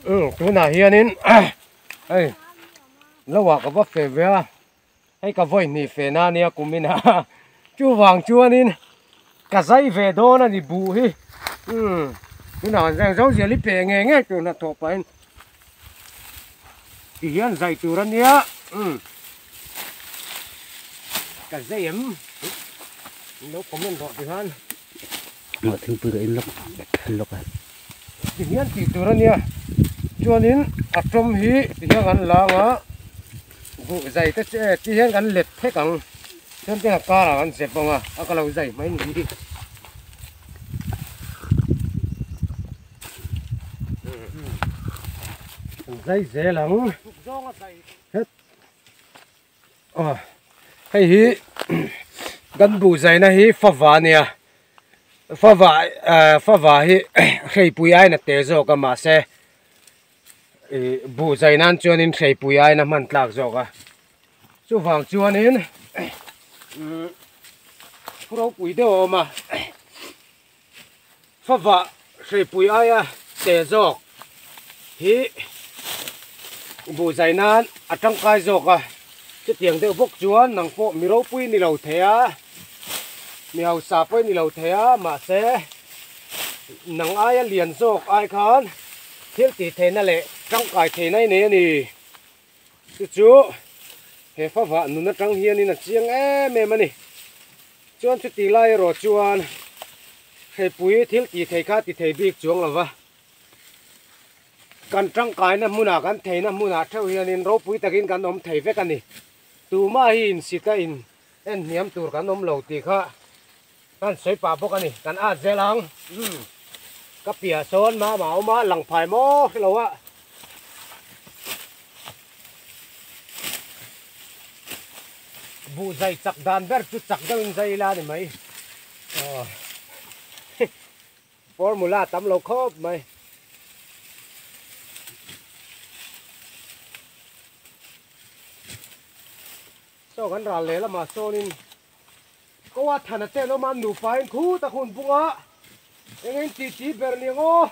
Umm tunah hianin hei lo ah ka va fe ve a hei ka vawi hnih fe na ania kum in a chuvang chuanin ka zai ve dawn a ni buh hi umm tunah an zai zo zel i pe nge nge tur hnathawh pahin ti hian zai tur a nia umm ka zai em lo comment rawh ti khan. Ngah thingpui ka in lawk lawk a. Ti hian tih tur a nia chuanin a tawm hi ti hian kan lang a buh zai te chu e ti hian kan let thek ang chuan tin a karah kan zep ang a a ka lo zai mai ni hi. Zai zel ang het aw hei hi kan buh zaina hi fava a nia fava ah fava hi hreipui aiin a te zawk a mahse ih buh zai nan chuanin hreipui aiin a hman tlak zawk a chuvang chuanin umm thu ropui deuh a awm a fava hreipui aia te zawk hi buh zai nan a tangkai zawk a chutiang deuh bawk chuan nang pawh mi ropui ni lo thei a mi hausa pawh ni lo thei a mahse nang aia lian zawk ai khan thil tih theihna leh tangkai theihna i nei a ni chu chu he favah nun atang hianin a chiang em em a ni. Chuan chuti lai erawh chuan hreipui thil tih thei kha ti thei bik chuang lo va, kan tangkaina hmunah kan theihna hmunah theuh hianin ropui takin kan awm thei vek a ni. Tumah hi insit a in en hniam tur kan awm lo tih kha kan sawi pah bawk a ni. Kan at zel ang. Umm ka piah sawn mama a awm a, lang phai maw hrelo a. Buh zai chak dan ber chu chak deuh in zai ila a ni mai. Aw formula tam lo khawp mai. Saw kan ral leh lamah sawnin Koa thana te an awm a, an nupa in khut a hun bung a, eng eng tih tih ber ni ang aw?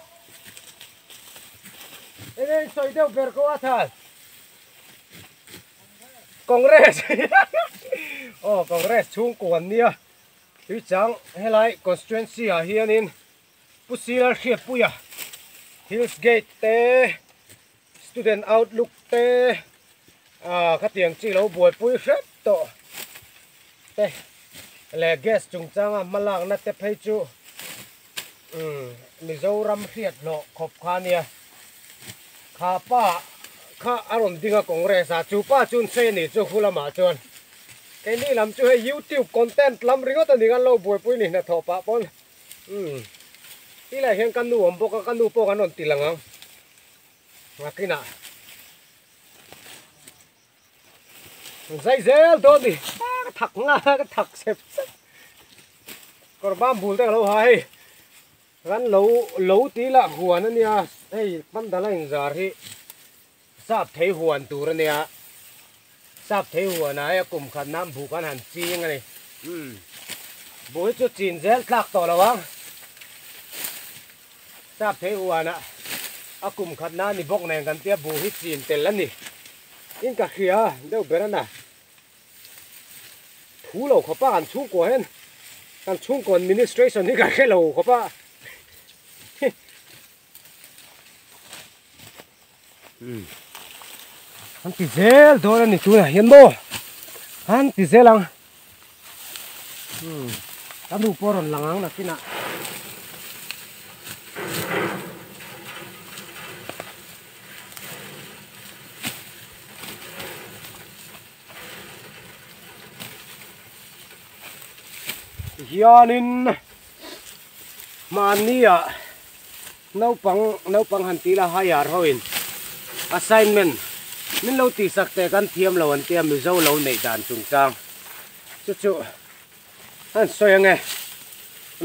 Eng eng sawi deuh ber Koa than? Congress aw Congress chhungkua an nia, Tuichang helai constituency ah hianin Pu Sir Hriatpuia Hills Gate te Student outlook te ah khatiang chi lo buaipui hrep tawh te leh gas chungchanga hma lakna te phei chu umm Mizoram hriat hlawh khawp kha ania kha pa kha a rawn ding a Congress ah chu pa chu an sawi a nih chu khu lamah chuan keini lam chu hei youtube content lam ringawt a ni kan lo buaipui ni hnathawh pah pawn umm tilai hian ka nu awm bawk a ka nu pawh kan rawn ti lang ang. Nakinah zai zel dawn ni ka thak nga ka thak sep sep kawr bam bul te ka lo ha hei kan lo lo ti lah huan ania hei pandal a inzar hi sap thei huan tur ania sap thei huan ah hei a kum khat nan buh kan han ching ani umm buh hi chu chin zel tlak tawh lo ang. Sap thei huanah a kum khat na ni bawk nen kan tia buh hi chin tel a ni. In ka hria deuh ber a na. Thu lo khawpa kan chhungkua hian kan chhungkaw administration hi ka hre lo khawpa. An ti zel dawn a ni tunah hian maw an ti zel ang. Ka nu pawh a rawn lang ang nakinah. Hianin mahnia naupang naupang han tih la higher hoin assignment min lo tihsak teh kan thiam lo an tia Mizo lo neih dan chungchang chu chu an sawi ange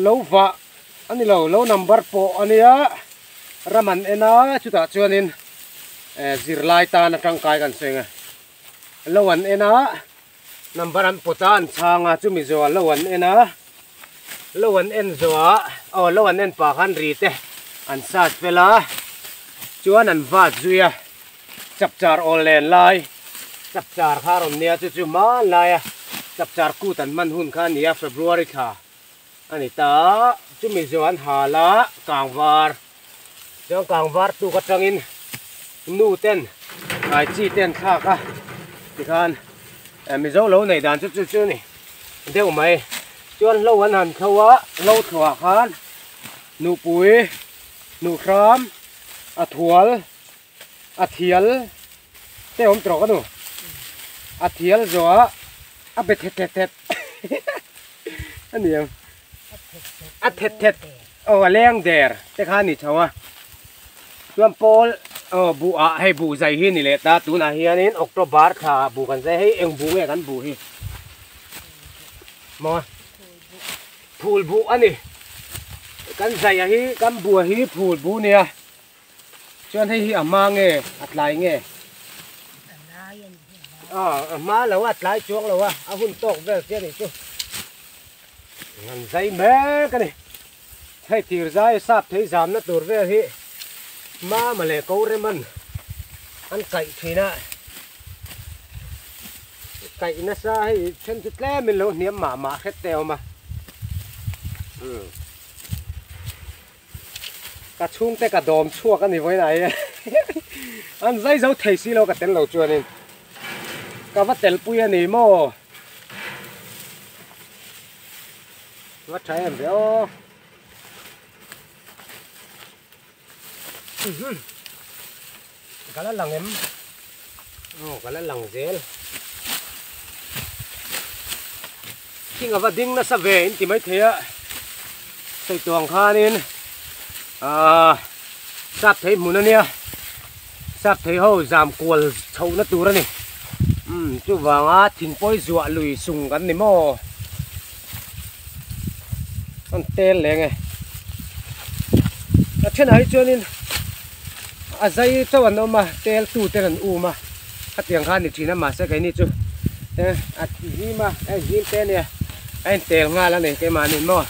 lo vah a ni lo lo number pawh a nia ram an en a chutah chuanin eh zirlai tan a tangkai kan sawi ange lo an en a. Number an pawt a an chhang a chumi zawhah lo an en a lo an en zawhah aw lo an en pah khan ri te an sat fel a Chuan an vat zui a, chapchar awl len lai chapchar kha a rawn nia, chu chu hmanlai a chapchar kut an hman hun kha a ni a, February thla a ni ta a, chumi zawh an hal a, kangvar chuan kangvar tuk atangin nu ten ai chi te an thlak a, tikhan Mizo lo neih dan chu chu chu a ni deuh mai, chuan hlo an han thlo a, hlo thluah khan nupui. Hnuhhram, a thual, a thial te awm tawh ka nu. A thial zawh ah a be thet thet thet a ni ang. A thet thet aw a leng der te kha a ni chho a. Chuan pawl aw buh ah hei buh zai hi a ni leh ta tunah hianin October thla ah buh kan zai hei eng buh nge kan buh hi maw. Phul buh a ni. Kan zaia hi kan bua hi phul buh nia. Chuan hei hi a hma nge a tlai nge? A lai a ni hi a hma. Aw a hma lo a tlai chuang lo a, a hun tawk vel chiah a nih chu. An zai mek a ni. Hei tir zai sap thei zamna tur vel hi Mama leh Koreman an kaih thin a. Kaih nasa hei then chu tlem in lo hniam mah mah hret te a awm a. Umm ka chhungte ka dawm chhuak a ni vawiinah hian an zai zo thei si lo ka tel lo chuanin ka va telpui a ni maw. Va tha em ve aw. Ka la lang em? Aw ka la lang zel. Thing a va ding nasa ve in ti maithei a. Sawi tuang khanin ah sap thei hmun a nia. Sap thei ho zam kual chhohna tur a ni. Umm chuvanga thingpawi zuah lui sung kan ni maw? An tel leng e. A thenah hi chuanin a zai chauh an awm a, tel tu ten an um a, khatiang kha a ni thin a mahse keini chu a zim a, a zim te ania a intel nghal a ni keimahni maw.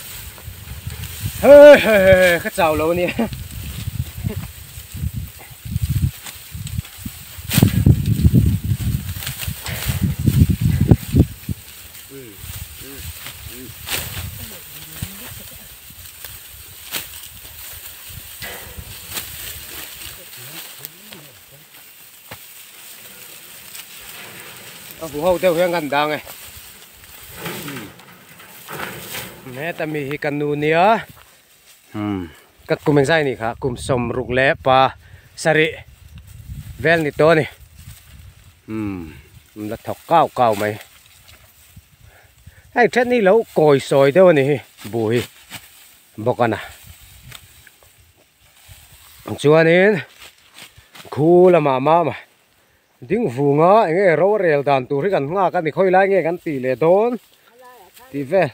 Hei hei hei ka chau lo ania. A hu ho deuh hian kan dang e heta mi hi ka nu nia ka kum engzai a nih kha kum sawmruk leh pa sarih vel ni tawh a ni la thawk kau kau mai. Hei then hi lo kawi sawi deuh a ni hi buh hi bawk a na chuanin khu lamah mama ding vunga eng nge ro rel dan tur hi kan nghak a ni khawi lai nge kan tih leh dawn tih vel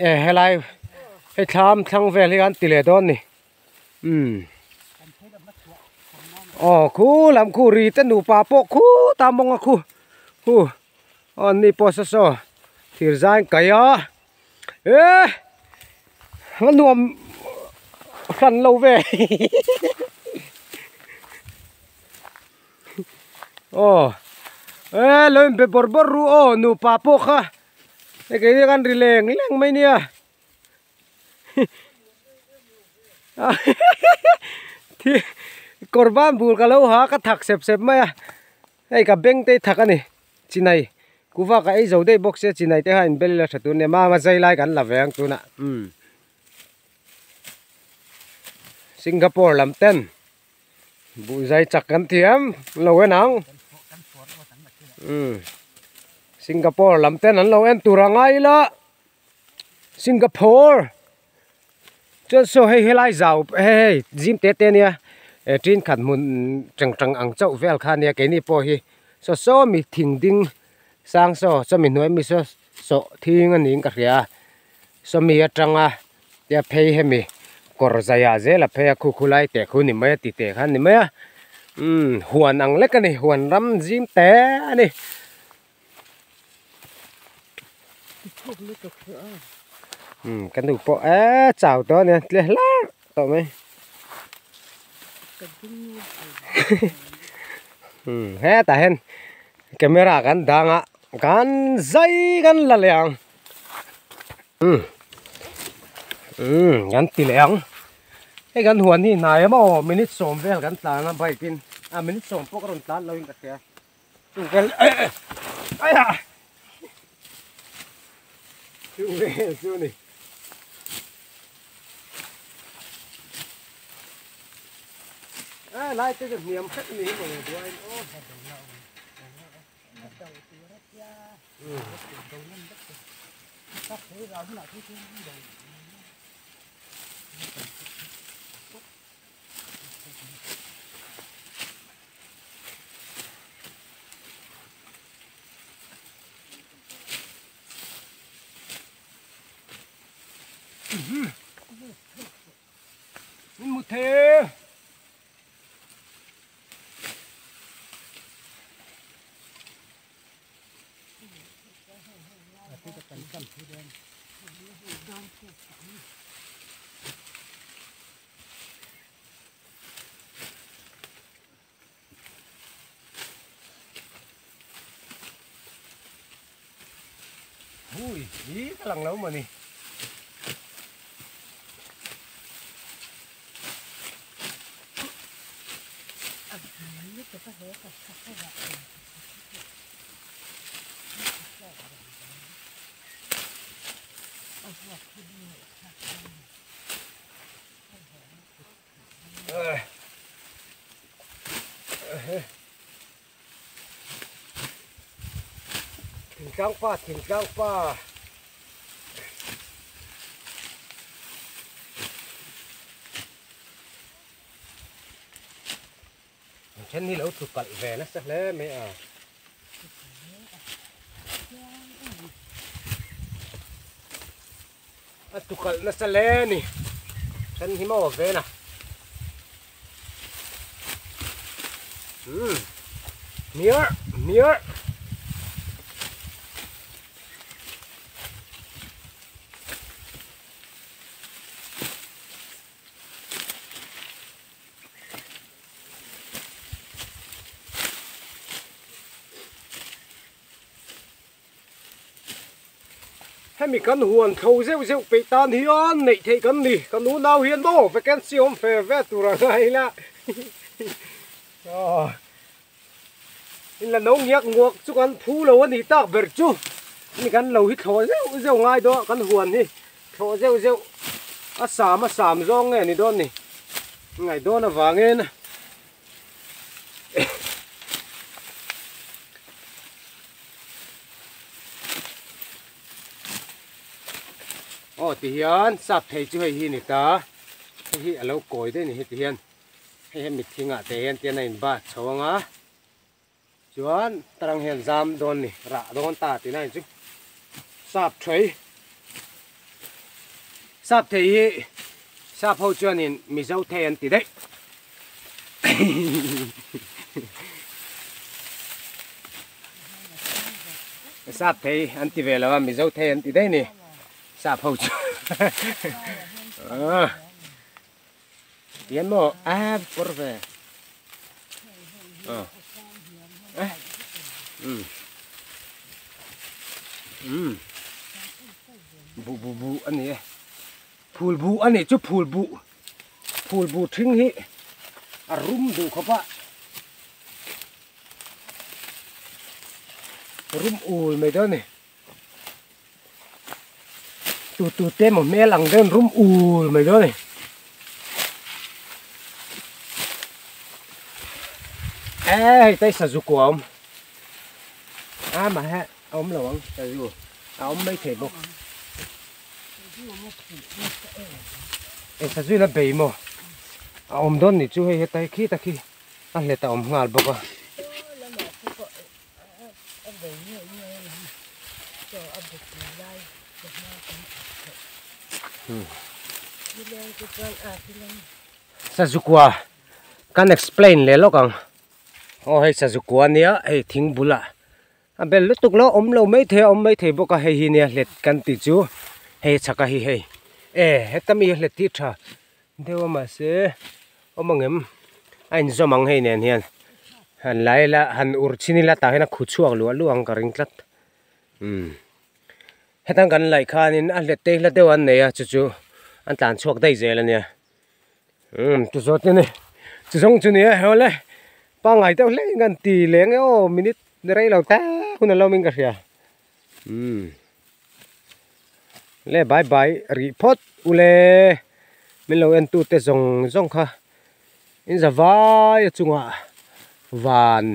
e helai hei thlam thlang vel hi kan ti leh dawn a ni. Umm aw khu lam khu ri te nupa pawh khutah mawng a khu hu aw an ni pawh saw saw thir zai an kaih a eh a nuam hran lo ve aw eh lo inbe bawrh bawrh ru aw nupa pawh kha hei keini khan ri leng leng mai nia. Kawr ban bur ka lo ha ka thak sep sep mai a hei ka beng te thak a ni chinai kuva ka ei zo daih bawk sia chinai te kha in bel ila tha tur nia mama zai lai kan la ve ang tunah umm Singapore lam ten buh zai chak kan thiam an lo en ang umm Singapore lam ten an lo en tur a ngai ila. Singapore chuan saw hei helai zau hei hei zim te te ania eh tin khat hmun tang tang ang chauh vel kha ania keini pawh hi saw saw mi thing ding sang saw sawmi hnuai mi saw sawh thing a niin ka hria a sawmi atanga tia phei hemi kawr zaiah zel a phei a khu khu lai teh khu ni mai a ti teh kha a ni mai a umm huan ang lek a ni huan ram zim te a ni. Ka nu pawh eee chau tawh a nia tle hlar tawh mai. Hmm hetah hian camera kan dang a kan zai kan la leh ang umm umm kan ti leh ang hei kan huan hi hnai emaw minute sawm vel kan tlan a bike in a minute sawm pawh ka rawn tlan lo in ka hria chung vel aiah chung vel chu a ni. Lai te chu hniam hret a ni hi mawle duain aw. Min mu thei. Ui, hi ka lang lo mawni. Thingtlang pa thingtlang pa An then hi lo tlu kalh ve nasa hle mai a. A tukalh nasa hle a ni. Then hi maw ven a. Umm. Hmiar hmiar. Hemi kan huan tho zeuh zeuh peih tan hian neih theih kan ni kan unau hian maw vacancy awm ve ve tur a ngai ila aw in la no ngiak nguak chu kan phu lo a nih tak ber chu hemi kan lo hi thlawh zeuh zeuh ngai dawn a kan huan hi thlawh zeuh zeuh a sam a sam zawng nge ni dawn ni ngaih dawn avangin. Aw ti hian sap thei chu hei hi ni ta hei hi a lo kawi daih a ni heti hian hei hi mitthing ah te hian tian a in bat chho ang a chuan tarang hian zam dawn a ni rah dawn ta tih na in chu sap thei sap thei hi sap ho chuanin mizo thei an ti daih. Sap thei an ti ve lo a mizo thei an ti daih a ni sap ho chu tian maw a kawr ve um buh buh buh a ni e phul buh a nih chu phul buh. Phul bu thing hi a rum duh khawp a, rum ul mai dawn a ni. Tu tu te emaw hmel ang deuhin rum ul mai dawn a ni. Eee hei tai sazu kua a awm a mahse a awm lo ang sazu a awm maithei bawk. Eng sazu la bei maw a awm dawn nih chu hei hetai khi tak hi a hlet a awm nghal bawk a. Sazu kua kan explain leh lawk ang aw hei sazu kua ania hei thing bulah. A bel lutuk lo awm lo mai thei a awm mai thei bawk a hei hi nia hlet kan tih chu hei chhaka hi hei e heta mi hlet hi tha deuh a mahse awm ang em. A inzawm ang hei nen hian han la ila han ur chhin ila tah hian a khu chhuak luah luah ang ka ring tlat umm hetang kan laih khanin a hlet te hla deuh an nei a chu chu an tlan chhuak daih zel a nia umm chu zawt chu ni chu zawng chu ni e hawle pangngai deuh hlek in kan ti leng e aw minute rei lo tak hun a lo awmin ka hria umm le bye bye rih phawt ule min lo en tute zawng zawng kha. In za vai a chungah van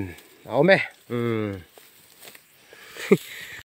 a awm e umm.